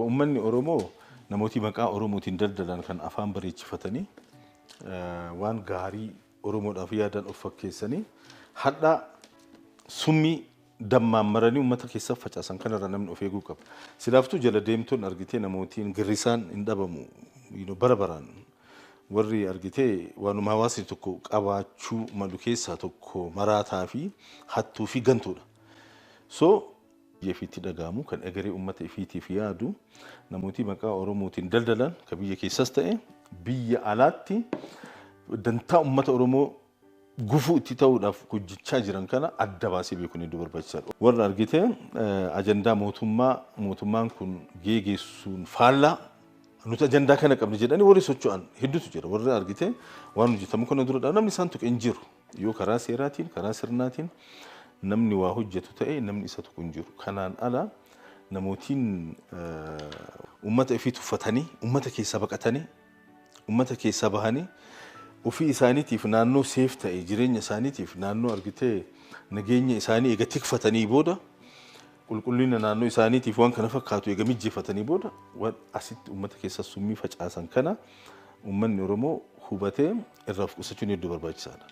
qaba. Uummanni Oromoo namooti maqaa Oromootiin daldalan kan afaan bareechifatanii waan gaarii Oromoodhaaf yaadan of fakkeessanii hadhaa summii dammaan maranii uummata keessa facaasan kanarra namni of eeguu qaba. Silaaftuu jala deemtuun argitee namootiin girrisaan hin dhabamu bara baraan warri argitee waanuma hawaasni tokko qabaachuu malu keessaa tokko maraataa fi hattuu fi gantuudha. So biyya ifiitti dhaga'amu kan egeree uummata ifiitiif yaadu namooti maqaa Oromootiin daldalan kan biyya keessas ta'e biyya alaatti dantaa uummata Oromoo gufuu itti ta'uudhaaf hojjechaa jiran kana adda baasee beekuun hedduu barbaachisaadha. Warra argitee ajandaa mootummaa mootummaan kun geegeessuun faallaa nuti ajandaa kana qabna jedhanii warri socho'an hedduutu jira. Warri argitee waan hojjetamu kana dura namni isaan tuqe hin jiru. Yoo karaa seeraatiin karaa sirnaatiin namni waa hojjetu ta'e namni isa tuqu hin jiru. Kanaan ala namootiin uummata ifii tuffatanii uummata keessaa baqatanii uummata keessaa bahanii ofii isaaniitiif naannoo seef ta'e jireenya isaaniitiif naannoo argitee nageenya isaanii eega tikfatanii booda qulqullina naannoo isaaniitiif waan kana fakkaatu eega mijjeeffatanii booda waan asitti uummata keessa summii facaasan kana uummanni Oromoo hubatee irraa of qusachuun hedduu barbaachisaadha.